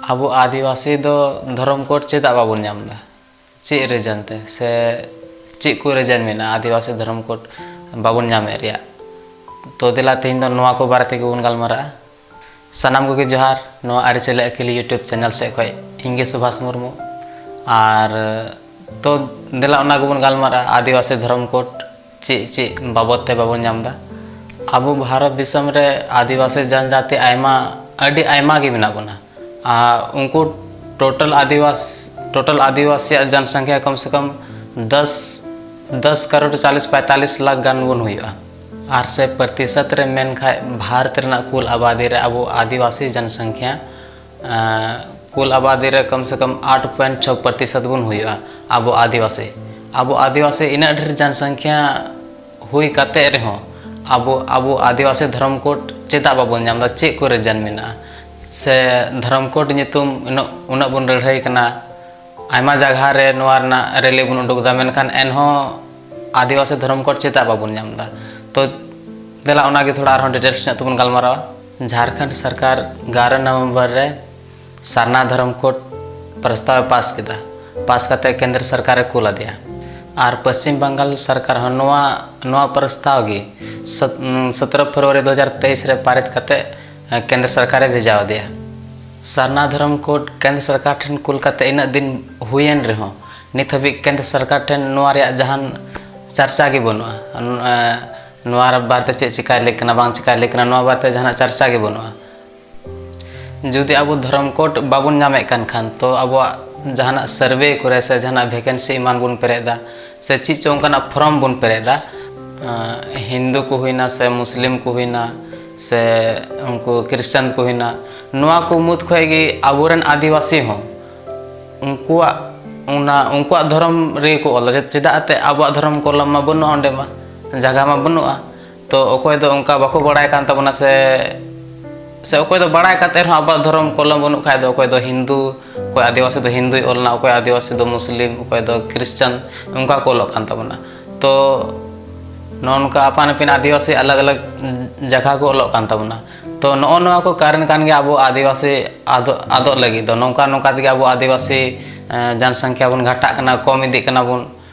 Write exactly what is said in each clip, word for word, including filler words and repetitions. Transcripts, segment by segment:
ᱟᱵᱚ ᱟᱹᱫᱤᱵᱟᱹᱥᱤ ᱫᱚ ᱫᱷᱚᱨᱚᱢ ᱠᱳᱰ ᱪᱮᱫᱟᱜ ᱵᱟᱵᱚᱱ ᱧᱟᱢ ᱮᱫᱟ? ᱪᱮᱫ ᱨᱤᱡᱚᱱ ᱛᱮ ᱥᱮ ᱪᱮᱫ ᱠᱚ ᱨᱤᱡᱚᱱ ᱢᱮᱱᱟᱜᱼᱟ ᱟᱹᱫᱤᱵᱟᱹᱥᱤ ᱫᱷᱚᱨᱚᱢ ᱠᱳᱰ ᱵᱟᱵᱚᱱ ᱧᱟᱢᱮᱫ ᱨᱮᱭᱟᱜ? ᱛᱚ ᱫᱮᱞᱟ, ᱛᱮᱦᱮᱧ ᱫᱚ ᱱᱚᱣᱟ ᱠᱚ ᱵᱟᱨᱮ ᱛᱮᱜᱮ ᱵᱚᱱ ᱜᱟᱞᱢᱟᱨᱟᱜᱼᱟ᱾ ᱥᱟᱱᱟᱢ ᱠᱚᱜᱮ ᱡᱚᱦᱟᱨ᱾ ᱱᱚᱣᱟ ᱟᱹᱨᱤᱪᱟᱹᱞᱤ ᱟᱹᱠᱤᱞ YouTube ᱪᱮᱱᱮᱞ ᱥᱮᱫ ᱠᱷᱚᱱ ᱤᱧ ᱜᱮ ᱥᱩᱵᱷᱟᱥ ᱢᱩᱨᱢᱩ᱾ ᱟᱨ ᱛᱚ ᱫᱮᱞᱟ, ᱚᱱᱟ ᱜᱮᱵᱚᱱ ᱜᱟᱞᱢᱟᱨᱟᱜᱼᱟ, ᱟᱹᱫᱤᱵᱟᱹᱥᱤ ᱫᱷᱚᱨᱚᱢ ᱠᱳᱰ ᱪᱮᱫ ᱪᱮᱫ ᱵᱟᱵᱚᱫ ᱛᱮ ᱵᱟᱵᱚᱱ ᱧᱟᱢ ᱮᱫᱟ᱾ ᱟᱵᱚ ᱵᱷᱟᱨᱚᱛ ᱫᱤᱥᱚᱢ ᱨᱮ ᱟᱹᱫᱤᱵᱟᱹᱥᱤ ᱡᱚᱱᱡᱟᱹᱛᱤ ᱟᱭᱢᱟ, ᱟᱹᱰᱤ ᱟᱭᱢᱟ ᱜᱮ ᱢᱮᱱᱟᱜ ᱵᱚᱱᱟ᱾ ᱟᱨ ᱩᱱᱠᱩ ᱴᱳᱴᱟᱞ ᱟᱹᱫᱤᱵᱟᱥ ᱴᱳᱴᱟᱞ ᱟᱹᱫᱤᱵᱟᱹᱥᱤᱭᱟᱜ ᱡᱚᱱᱥᱚᱝᱠᱷᱟ ᱠᱚᱢ ᱥᱮ ᱠᱚᱢ ᱫᱚᱥ ᱫᱚᱥ ᱠᱟᱨᱳᱲ ᱪᱟᱞᱤᱥ ᱯᱚᱸᱭᱛᱟᱞᱤᱥ ᱞᱟᱠᱷ ᱜᱟᱱ ᱵᱚᱱ ᱦᱩᱭᱩᱜᱼᱟ᱾ ᱟᱨ ᱥᱮ ᱯᱨᱚᱛᱤᱥᱚᱛ ᱨᱮ ᱢᱮᱱ ᱠᱷᱟᱡ, ᱵᱷᱟᱨᱚᱛ ᱨᱮᱱᱟᱜ ᱠᱩᱞ ᱟᱵᱟᱫᱤ ᱨᱮ ᱟᱵᱚ ᱟᱹᱫᱤᱵᱟᱹᱥᱤ ᱡᱚᱱᱥᱚᱝᱠᱷᱟ, ᱟᱸ, ᱠᱩᱞ ᱟᱵᱟᱫᱤ ᱨᱮ ᱠᱚᱢ ᱥᱮ ᱠᱚᱢ ᱟᱴ ᱯᱚᱭᱮᱱᱴ ᱪᱷᱚ ᱯᱨᱚᱛᱤᱥᱚᱛ ᱵᱚᱱ ᱦᱩᱭᱩᱜᱼᱟ ᱟᱵᱚ ᱟᱹᱫᱤᱵᱟᱹᱥᱤ᱾ ᱟᱵᱚ ᱟᱹᱫᱤᱵᱟᱹᱥᱤ ᱤᱱᱟᱹᱜ ᱰᱷᱮᱨ ᱡᱚᱱᱥᱚᱝᱠᱷᱟ ᱦᱩᱭ ᱠᱟᱛᱮ ᱨᱮᱦᱚᱸ ᱟᱵᱚ, ᱟᱵᱚ ᱟᱹᱫᱤᱵᱟᱹᱥᱤ ᱫᱷᱚᱨᱚᱢ ᱠᱳᱰ ᱪᱮᱫᱟᱜ ᱵᱟᱵᱚᱱ ᱧᱟᱢ ᱮᱫᱟ? ᱪᱮᱫ ᱠᱚ ᱨᱤᱡᱚᱱ ᱢᱮᱱᱟᱜᱼᱟ? ᱥᱮ ᱫᱷᱚᱨᱚᱢ ᱠᱳᱰ ᱧᱩᱛᱩᱢ ᱩᱱᱟᱹᱜ, ᱩᱱᱟᱹᱜ ᱵᱚᱱ ᱞᱟᱹᱲᱦᱟᱹᱭ ᱠᱟᱱᱟ, ᱟᱭᱢᱟ ᱡᱟᱭᱜᱟ ᱨᱮ ᱱᱚᱣᱟ ᱨᱮᱱᱟᱜ ᱨᱮᱞᱤ ᱵᱚᱱ ᱩᱰᱩᱠ ᱮᱫᱟ, ᱢᱮᱱᱠᱷᱟᱱ ᱮᱱᱦᱚᱸ ᱟᱹᱫᱤᱵᱟᱹᱥᱤ ᱫᱷᱚᱨᱚᱢ ᱠᱳᱰ ᱪᱮᱫᱟᱜ ᱵᱟᱵᱚᱱ ᱧᱟᱢ ᱮᱫᱟ? ᱛᱚ ᱫᱮᱞᱟ, ᱚᱱᱟᱜᱮ ᱛᱷᱚᱲᱟ ᱟᱨᱦᱚᱸ ᱰᱤᱴᱮᱞᱥ ᱧᱚᱜ ᱛᱮᱵᱚᱱ ᱜᱟᱞᱢᱟᱨᱟᱣᱟ᱾ ᱡᱷᱟᱲᱠᱷᱚᱸᱰ ᱥᱚᱨᱠᱟᱨ ᱮᱜᱟᱨᱚ ᱱᱚᱵᱷᱮᱢᱵᱚᱨ ᱨᱮ ᱥᱟᱨᱱᱟ ᱫᱷᱚᱨᱚᱢ ᱠᱳᱰ ᱯᱨᱚᱥᱛᱟᱵ ᱮ ᱯᱟᱥ ᱠᱮᱫᱟ᱾ ᱯᱟᱥ ᱠᱟᱛᱮ ᱠᱮᱱᱫᱨᱚ ᱥᱚᱨᱠᱟᱨᱮ ᱠᱩᱞ ᱟᱫᱮᱭᱟ᱾ ᱟᱨ ᱯᱚᱥᱪᱤᱢ ᱵᱟᱝᱜᱟᱞ ᱥᱚᱨᱠᱟᱨ ᱦᱚᱸ ᱱᱚᱣᱟ, ᱱᱚᱣᱟ ᱯᱨᱚᱥᱛᱟᱵ ᱜᱮ ᱥᱚᱛ-, ᱥᱚᱛᱨᱚ ᱯᱷᱮᱵᱽᱨᱩᱣᱟᱨᱤ ᱫᱩ ᱦᱟᱡᱟᱨ ᱛᱮᱭᱤᱥ ᱨᱮ ᱯᱟᱨᱤᱛ ᱠᱟᱛᱮ ᱠᱮᱱᱫᱨᱚ ᱥᱚᱨᱠᱟᱨᱮ ᱵᱷᱮᱡᱟ ᱟᱫᱮᱭᱟ᱾ ᱥᱟᱨᱱᱟ ᱫᱷᱚᱨᱚᱢ ᱠᱳᱰ ᱠᱮᱱᱫᱨᱚ ᱥᱚᱨᱠᱟᱨ ᱴᱷᱮᱱ ᱠᱩᱞ ᱠᱟᱛᱮ ᱤᱱᱟᱹᱜ ᱫᱤᱱ ᱦᱩᱭᱮᱱ ᱨᱮᱦᱚᱸ, ᱱᱤᱛ ᱦᱟᱹᱵᱤᱡ ᱠᱮᱱᱫᱨᱚ ᱥᱚᱨᱠᱟᱨ ᱴᱷᱮᱱ ᱱᱚᱣᱟ ᱨᱮᱭᱟᱜ ᱡᱟᱦᱟᱱ ᱪᱟᱨᱪᱟ ᱜᱮ ᱵᱟᱹᱱᱩᱜᱼᱟ᱾ ᱱᱚᱣᱟ ᱵᱟᱨᱮᱛᱮ ᱪᱮᱫ ᱪᱤᱠᱟᱭ ᱞᱟᱹᱭ ᱠᱟᱱᱟ, ᱵᱟᱝ ᱪᱤᱠᱟᱭ ᱞᱟᱹᱭ ᱠᱟᱱᱟ, ᱱᱚᱣᱟ ᱵᱟᱨᱮᱛᱮ ᱡᱟᱦᱟᱱᱟᱜ ᱪᱟᱨᱪᱟ ᱜᱮ ᱵᱟᱹᱱᱩᱜᱼᱟ᱾ ᱡᱩᱫᱤ ᱟᱵᱚ ᱫᱷᱚᱨᱚᱢ ᱠᱳᱰ ᱵᱟᱵᱚᱱ ᱧᱟᱢᱮᱫ ᱠᱟᱱ ᱠᱷᱟᱱ, ᱛᱚ ᱟᱵᱚᱣᱟᱜ ᱡᱟᱦᱟᱱᱟᱜ ᱥᱟᱨᱵᱷᱮ ᱠᱚᱨᱮ ᱥᱮ ᱡᱟᱦᱟᱱᱟᱜ ᱵᱷᱮᱠᱮᱱᱥᱤ ᱮᱢᱟᱱ ᱵᱚᱱ ᱯᱮᱨᱮᱡ ᱮᱫᱟ, ᱥᱮ ᱪᱮᱫ ᱪᱚ ᱚᱱᱠᱟᱱᱟᱜ ᱯᱷᱚᱨᱚᱢ ᱵᱚᱱ ᱯᱮᱨᱮᱡ ᱮᱫᱟ, ᱟᱸ, ᱦᱤᱱᱫᱩ ᱠᱚ ᱦᱩᱭᱱᱟ ᱥᱮ ᱢᱩᱥᱞᱤᱢ ᱠᱚ ᱦᱩᱭᱱᱟ ᱥᱮ ᱩᱱᱠᱩ ᱠᱷᱨᱤᱥᱪᱟᱱ ᱠᱚ ᱦᱩᱭᱱᱟ, ᱱᱚᱣᱟ ᱠᱚ ᱢᱩᱫᱽ ᱠᱷᱚᱱ ᱜᱮ ᱟᱵᱚᱨᱮᱱ ᱟᱹᱫᱤᱵᱟᱹᱥᱤ ᱦᱚᱸ ᱩᱱᱠᱩᱣᱟᱜ, ᱚᱱᱟ ᱩᱱᱠᱩᱣᱟᱜ ᱫᱷᱚᱨᱚᱢ ᱨᱮᱜᱮ ᱠᱚ ᱚᱞᱟ᱾ ᱪᱮᱫᱟᱜ ᱮᱱᱛᱮᱫ ᱟᱵᱚᱣᱟᱜ ᱫᱷᱚᱨᱚᱢ ᱠᱚᱞᱚᱢ ᱢᱟ ᱵᱟᱹᱱᱩᱜᱼᱟ, ᱚᱸᱰᱮ ᱢᱟ ᱡᱟᱭᱜᱟ ᱢᱟ ᱵᱟᱹᱱᱩᱜᱼᱟ᱾ ᱛᱚ ᱚᱠᱚᱭ ᱫᱚ ᱚᱱᱠᱟ ᱵᱟᱠᱚ ᱵᱟᱲᱟᱭ ᱠᱟᱱ ᱛᱟᱵᱚᱱᱟ, ᱥᱮ, ᱥᱮ ᱚᱠᱚᱭ ᱫᱚ ᱵᱟᱲᱟᱭ ᱠᱟᱛᱮ ᱨᱮᱦᱚᱸ ᱟᱵᱚᱣᱟᱜ ᱫᱷᱚᱨᱚᱢ ᱠᱚᱞᱚᱢ ᱵᱟᱹᱱᱩᱜ ᱠᱷᱟᱡ ᱫᱚ, ᱚᱠᱚᱭ ᱫᱚ ᱦᱤᱱᱫᱩ, ᱚᱠᱚᱭ ᱟᱹᱫᱤᱵᱟᱹᱥᱤ ᱫᱚ ᱦᱤᱱᱫᱩᱭ ᱚᱞ ᱮᱱᱟ, ᱚᱠᱚᱭ ᱟᱹᱫᱤᱵᱟᱹᱥᱤ ᱫᱚ ᱢᱩᱥᱞᱤᱢ, ᱚᱠᱚᱭ ᱫᱚ ᱠᱷᱨᱤᱥᱪᱟᱱ, ᱚᱱᱠᱟ ᱠᱚ ᱚᱞᱚᱜ ᱠᱟᱱ ᱛᱟᱵᱚᱱᱟ᱾ ᱛᱚ ᱱᱚᱜᱼᱚ ᱱᱚᱝᱠᱟ ᱟᱯᱟᱱ ᱟᱹᱯᱤᱱ ᱟᱹᱫᱤᱵᱟᱹᱥᱤ ᱟᱞᱟᱜᱽ ᱟᱞᱟᱜᱽ ᱡᱟᱭᱜᱟ ᱠᱚ ᱚᱞᱚᱜ ᱠᱟᱱ ᱛᱟᱵᱚᱱᱟ᱾ ᱛᱚ ᱱᱚᱜᱼᱚ ᱱᱚᱣᱟ ᱠᱚ ᱠᱟᱨᱚᱱ ᱠᱟᱱ ᱜᱮᱭᱟ ᱟᱵᱚ ᱟᱹᱫᱤᱵᱟᱹᱥᱤ ᱟᱫᱚᱜ, ᱟᱫᱚᱜ ᱞᱟᱹᱜᱤᱫ ᱫᱚ᱾ ᱱᱚᱝᱠᱟ ᱱᱚᱝᱠᱟ ᱛᱮᱜᱮ ᱟᱵᱚ ᱟᱹᱫᱤᱵᱟᱹᱥᱤ ᱮᱸ, ᱡᱚᱱᱥᱚᱝᱠᱷᱟ ᱵᱚᱱ ᱜᱷᱟᱴᱟᱜ ᱠᱟᱱᱟ, ᱠᱚᱢ ᱤᱫᱤᱜ ᱠᱟᱱᱟ ᱵᱚᱱ᱾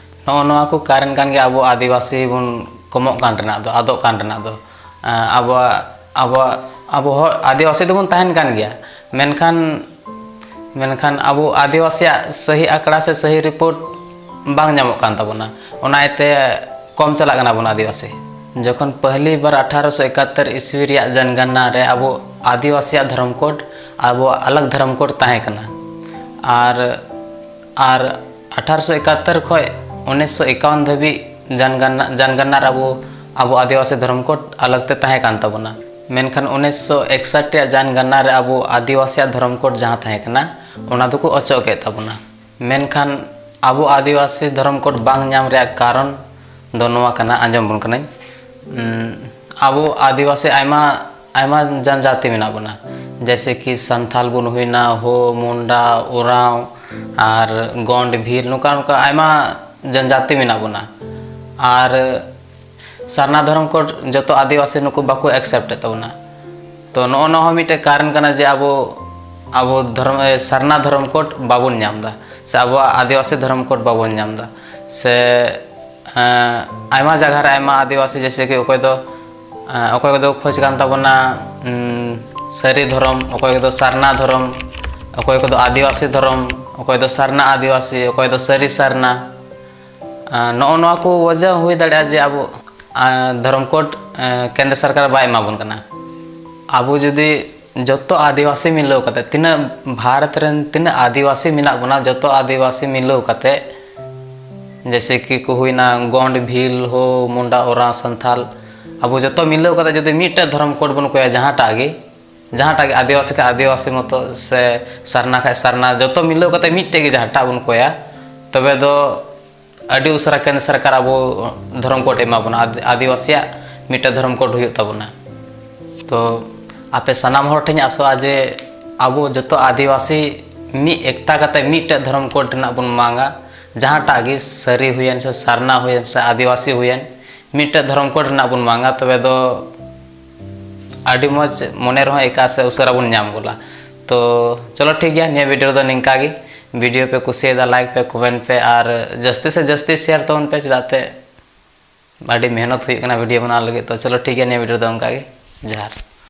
ᱱᱚᱜᱼᱚ ᱱᱚᱣᱟ ᱠᱚ ᱠᱟᱨᱚᱱ ᱠᱟᱱ ᱜᱮᱭᱟ ᱟᱵᱚ ᱟᱹᱫᱤᱵᱟᱹᱥᱤ ᱵᱚᱱ ᱠᱚᱢᱚᱜ ᱠᱟᱱ ᱨᱮᱱᱟᱜ ᱫᱚ, ᱟᱫᱚᱜ ᱠᱟᱱ ᱨᱮᱱᱟᱜ ᱫᱚ᱾ ᱮᱸ, ᱟᱵᱚᱣᱟᱜ, ᱟᱵᱚᱣᱟᱜ, ᱟᱵᱚ ᱦᱚᱲ ᱟᱹᱫᱤᱵᱟᱹᱥᱤ ᱫᱚᱵᱚᱱ ᱛᱟᱦᱮᱱ ᱠᱟᱱ ᱜᱮᱭᱟ, ᱢᱮᱱᱠᱷᱟᱱ, ᱢᱮᱱᱠᱷᱟᱱ ᱟᱵᱚ ᱟᱹᱫᱤᱵᱟᱹᱥᱤᱭᱟᱜ ᱥᱟᱹᱦᱤ ᱟᱠᱲᱟ ᱥᱮ ᱥᱟᱹᱦᱤ ᱨᱤᱯᱳᱨᱴ ᱵᱟᱝ ᱧᱟᱢᱚᱜ ᱠᱟᱱ ᱛᱟᱵᱚᱱᱟ, ᱚᱱᱟ ᱤᱭᱟᱹᱛᱮ ᱠᱚᱢ ᱪᱟᱞᱟᱜ ᱠᱟᱱᱟ ᱵᱚᱱ ᱟᱹᱫᱤᱵᱟᱹᱥᱤ᱾ ᱡᱚᱠᱷᱚᱱ ᱯᱟᱹᱦᱞᱤ ᱵᱟᱨ ᱟᱴᱷᱟᱨᱚᱥᱚ ᱮᱠᱟᱛᱛᱚᱨ ᱤᱥᱣᱤ ᱨᱮᱭᱟᱜ ᱡᱚᱱᱜᱚᱱᱱᱟ ᱨᱮ ᱟᱵᱚ ᱟᱹᱫᱤᱵᱟᱹᱥᱤᱭᱟᱜ ᱫᱷᱚᱨᱚᱢ ᱠᱳᱰ, ᱟᱵᱚᱣᱟᱜ ᱟᱞᱟᱜᱽ ᱫᱷᱚᱨᱚᱢ ᱠᱳᱰ ᱛᱟᱦᱮᱸ ᱠᱟᱱᱟ᱾ ᱟᱨ, ᱟᱨ ᱟᱴᱷᱟᱨᱚᱥᱚ ᱮᱠᱟᱛᱛᱚᱨ ᱠᱷᱚᱱ ᱩᱱᱤᱥᱥᱚ ᱮᱠᱟᱣᱟᱱ ᱫᱷᱟᱹᱵᱤᱡ ᱡᱚᱱᱜᱚᱱᱱᱟ, ᱡᱚᱱᱜᱚᱱᱱᱟ ᱨᱮ ᱟᱵᱚ, ᱟᱵᱚ ᱟᱹᱫᱤᱵᱟᱹᱥᱤ ᱫᱷᱚᱨᱚᱢ ᱠᱳᱰ ᱟᱞᱟᱜᱽ ᱛᱮ ᱛᱟᱦᱮᱸ ᱠᱟᱱ ᱛᱟᱵᱚᱱᱟ᱾ ᱢᱮᱱᱠᱷᱟᱱ ᱩᱱᱤᱥᱥᱚ ᱮᱠᱥᱟᱴ ᱨᱮᱭᱟᱜ ᱡᱚᱱᱜᱚᱱᱱᱟ ᱨᱮ ᱟᱵᱚ ᱟᱹᱫᱤᱵᱟᱹᱥᱤᱭᱟᱜ ᱫᱷᱚᱨᱚᱢ ᱠᱳᱰ ᱡᱟᱦᱟᱸ ᱛᱟᱦᱮᱸ ᱠᱟᱱᱟ, ᱚᱱᱟ ᱫᱚᱠᱚ ᱚᱪᱚᱜ ᱠᱮᱫ ᱛᱟᱵᱚᱱᱟ᱾ ᱢᱮᱱᱠᱷᱟᱱ ᱟᱵᱚ ᱟᱹᱫᱤᱵᱟᱹᱥᱤ ᱫᱷᱚᱨᱚᱢ ᱠᱳᱰ ᱵᱟᱝ ᱧᱟᱢ ᱨᱮᱭᱟᱜ ᱠᱟᱨᱚᱱ ᱫᱚ ᱱᱚᱣᱟ ᱠᱟᱱᱟ, ᱟᱸᱡᱚᱢ ᱵᱚᱱ ᱠᱟᱹᱱᱟᱹᱧ᱾ ᱩᱸ, ᱟᱵᱚ ᱟᱹᱫᱤᱵᱟᱹᱥᱤ ᱟᱭᱢᱟ, ᱟᱭᱢᱟ ᱡᱚᱱᱡᱟᱛᱤ ᱢᱮᱱᱟᱜ ᱵᱚᱱᱟ, ᱡᱮᱭᱥᱮ ᱠᱤ ᱥᱟᱱᱛᱷᱟᱞ ᱵᱚᱱ ᱦᱩᱭᱱᱟ, ᱦᱳ, ᱢᱩᱱᱰᱟ, ᱳᱨᱟᱸᱣ, ᱟᱨ ᱜᱚᱸᱰ, ᱵᱷᱤᱞ, ᱱᱚᱝᱠᱟ ᱱᱚᱝᱠᱟ ᱟᱭᱢᱟ ᱡᱚᱱᱡᱟᱛᱤ ᱢᱮᱱᱟᱜ ᱵᱚᱱᱟ᱾ ᱟᱨ ᱥᱟᱨᱱᱟ ᱫᱷᱚᱨᱚᱢ ᱠᱳᱰ ᱡᱚᱛᱚ ᱟᱹᱫᱤᱵᱟᱹᱥᱤ ᱱᱩᱠᱩ ᱵᱟᱠᱚ accept ᱮᱫ ᱛᱟᱵᱚᱱᱟ᱾ ᱛᱚ ᱱᱚᱜᱼᱚ ᱱᱚᱣᱟ ᱦᱚᱸ ᱢᱤᱫᱴᱮᱱ ᱠᱟᱨᱚᱱ ᱠᱟᱱᱟ ᱡᱮ ᱟᱵᱚ, ᱟᱵᱚ ᱫᱷᱚᱨᱚᱢ, ᱮ, ᱥᱟᱨᱱᱟ ᱫᱷᱚᱨᱚᱢ ᱠᱳᱰ ᱵᱟᱵᱚᱱ ᱧᱟᱢ ᱮᱫᱟ, ᱥᱮ ᱟᱵᱚᱣᱟᱜ ᱟᱹᱫᱤᱵᱟᱹᱥᱤ ᱫᱷᱚᱨᱚᱢ ᱠᱳᱰ ᱵᱟᱵᱚᱱ ᱧᱟᱢ ᱮᱫᱟ, ᱥᱮ, ᱮᱸ, ᱟᱭᱢᱟ ᱡᱟᱭᱜᱟ ᱨᱮ ᱟᱭᱢᱟ ᱟᱹᱫᱤᱵᱟᱹᱥᱤ, ᱡᱮᱭᱥᱮ ᱠᱤ ᱚᱠᱚᱭ ᱫᱚ, ᱮᱸ, ᱚᱠᱚᱭ ᱠᱚᱫᱚ ᱠᱷᱚᱡᱽ ᱠᱟᱱ ᱛᱟᱵᱚᱱᱟ, ᱩᱸ, ᱥᱟᱹᱨᱤ ᱫᱷᱚᱨᱚᱢ, ᱚᱠᱚᱭ ᱠᱚᱫᱚ ᱥᱟᱨᱱᱟ ᱫᱷᱚᱨᱚᱢ, ᱚᱠᱚᱭ ᱠᱚᱫᱚ ᱟᱹᱫᱤᱵᱟᱹᱥᱤ ᱫᱷᱚᱨᱚᱢ, ᱚᱠᱚᱭ ᱫᱚ ᱥᱟᱨᱱᱟ ᱟᱹᱫᱤᱵᱟᱹᱥᱤ, ᱚᱠᱚᱭ ᱫᱚ ᱥᱟᱹᱨᱤ ᱥᱟᱨᱱᱟ᱾ ᱟᱸ, ᱱᱚᱜᱼᱚ ᱱᱚᱣᱟ ᱠᱚ ᱣᱟᱡᱟ ᱦᱩᱭ ᱫᱟᱲᱮᱭᱟᱜᱼᱟ ᱡᱮ ᱟᱵᱚ, ᱟᱸ, ᱫᱷᱚᱨᱚᱢ ᱠᱳᱰ, ᱮᱸ, ᱠᱮᱱᱫᱨᱚ ᱥᱚᱨᱠᱟᱨ ᱵᱟᱭ ᱮᱢᱟ ᱵᱚᱱ ᱠᱟᱱᱟ᱾ ᱟᱵᱚ ᱡᱩᱫᱤ ᱡᱚᱛᱚ ᱟᱹᱫᱤᱵᱟᱹᱥᱤ ᱢᱤᱞᱟᱹᱣ ᱠᱟᱛᱮ, ᱛᱤᱱᱟᱹᱜ ᱵᱷᱟᱨᱚᱛ ᱨᱮᱱ ᱛᱤᱱᱟᱹᱜ ᱟᱹᱫᱤᱵᱟᱹᱥᱤ ᱢᱮᱱᱟᱜ ᱵᱚᱱᱟ, ᱡᱚᱛᱚ ᱟᱹᱫᱤᱵᱟᱹᱥᱤ ᱢᱤᱞᱟᱹᱣ ᱠᱟᱛᱮ, ᱡᱮᱭᱥᱮ ᱠᱤ ᱠᱚ ᱦᱩᱭᱱᱟ ᱜᱚᱸᱰ, ᱵᱷᱤᱞ, ᱦᱳ, ᱢᱩᱱᱰᱟ, ᱳᱨᱟᱸᱣ, ᱥᱟᱱᱛᱷᱟᱞ, ᱟᱵᱚ ᱡᱚᱛᱚ ᱢᱤᱞᱟᱹᱣ ᱠᱟᱛᱮ ᱡᱩᱫᱤ ᱢᱤᱫᱴᱮᱡ ᱫᱷᱚᱨᱚᱢ ᱠᱳᱰ ᱵᱚᱱ ᱠᱚᱭᱟ, ᱡᱟᱦᱟᱸᱴᱟᱜ ᱜᱮ, ᱡᱟᱦᱟᱸᱴᱟᱜ ᱜᱮ, ᱟᱹᱫᱤᱵᱟᱹᱥᱤ ᱠᱷᱟᱡ ᱟᱹᱫᱤᱵᱟᱹᱥᱤ ᱢᱚᱛᱚ, ᱥᱮ ᱥᱟᱨᱱᱟ ᱠᱷᱟᱡ ᱥᱟᱨᱱᱟ, ᱡᱚᱛᱚ ᱢᱤᱞᱟᱹᱣ ᱠᱟᱛᱮ ᱢᱤᱫᱴᱮᱡ ᱜᱮ ᱡᱟᱦᱟᱸᱴᱟᱜ ᱵᱚᱱ ᱠᱚᱭᱟ, ᱛᱚᱵᱮ ᱫᱚ ᱟᱹᱰᱤ ᱩᱥᱟᱹᱨᱟ ᱠᱮᱱᱫᱨᱚ ᱥᱚᱨᱠᱟᱨ ᱟᱵᱚ ᱫᱷᱚᱨᱚᱢ ᱠᱳᱰ ᱮᱢᱟ ᱵᱚᱱᱟ, ᱟᱫ-, ᱟᱹᱫᱤᱵᱟᱹᱥᱤᱭᱟᱜ ᱢᱤᱫᱴᱮᱡ ᱫᱷᱚᱨᱚᱢ ᱠᱳᱰ ᱦᱩᱭᱩᱜ ᱛᱟᱵᱚᱱᱟ᱾ ᱛᱚ ᱟᱯᱮ ᱥᱟᱱᱟᱢ ᱦᱚᱲ ᱴᱷᱮᱱ ᱤᱧ ᱟᱥᱚᱜᱼᱟ ᱡᱮ ᱟᱵᱚ ᱡᱚᱛᱚ ᱟᱹᱫᱤᱵᱟᱹᱥᱤ ᱢᱤᱫ ᱮᱠᱛᱟ ᱠᱟᱛᱮ ᱢᱤᱫᱴᱮᱡ ᱫᱷᱚᱨᱚᱢ ᱠᱳᱰ ᱨᱮᱱᱟᱜ ᱵᱚᱱ ᱢᱟᱝᱟ, ᱡᱟᱦᱟᱸᱴᱟᱜ ᱜᱮ ᱥᱟᱹᱨᱤ ᱦᱩᱭᱮᱱ ᱥᱮ ᱥᱟᱨᱱᱟ ᱦᱩᱭᱮᱱ ᱥᱮ ᱟᱹᱫᱤᱵᱟᱹᱥᱤ ᱦᱩᱭᱮᱱ, ᱢᱤᱫᱴᱮᱡ ᱫᱷᱚᱨᱚᱢ ᱠᱳᱰ ᱨᱮᱱᱟᱜ ᱵᱚᱱ ᱢᱟᱝᱟ, ᱛᱚᱵᱮ ᱫᱚ ᱟᱹᱰᱤ ᱢᱚᱡᱽ ᱢᱚᱱᱮ ᱨᱮᱦᱚᱸ ᱟᱹᱭᱠᱟᱹᱜᱼᱟ ᱥᱮ ᱩᱥᱟᱹᱨᱟ ᱵᱚᱱ ᱧᱟᱢ ᱜᱚᱫᱟ᱾ ᱛᱚ ᱪᱚᱞᱚ ᱴᱷᱤᱠ ᱜᱮᱭᱟ, ᱱᱤᱭᱟᱹ video ᱨᱮᱫᱚ ᱱᱤᱝᱠᱟ ᱜᱮ᱾ Video ᱯᱮ ᱠᱩᱥᱤᱭᱟᱫᱟ, like ᱯᱮ, comment ᱯᱮ ᱟᱨ ᱡᱟᱹᱥᱛᱤ ᱥᱮ ᱡᱟᱹᱥᱛᱤ share ᱛᱟᱵᱚᱱ ᱯᱮ, ᱪᱮᱫᱟᱜ ᱛᱮ ᱟᱹᱰᱤ ᱢᱮᱦᱱᱚᱛ ᱦᱩᱭᱩᱜ ᱠᱟᱱᱟ video ᱵᱮᱱᱟᱣ ᱞᱟᱹᱜᱤᱫ᱾ ᱛᱚ ᱪᱚᱞᱚ ᱴᱷᱤᱠ ᱜᱮᱭᱟ, ᱱᱤᱭᱟᱹ video ᱨᱮᱫᱚ ᱚᱱᱠᱟ ᱜᱮ᱾ ᱡᱚᱦᱟᱨ᱾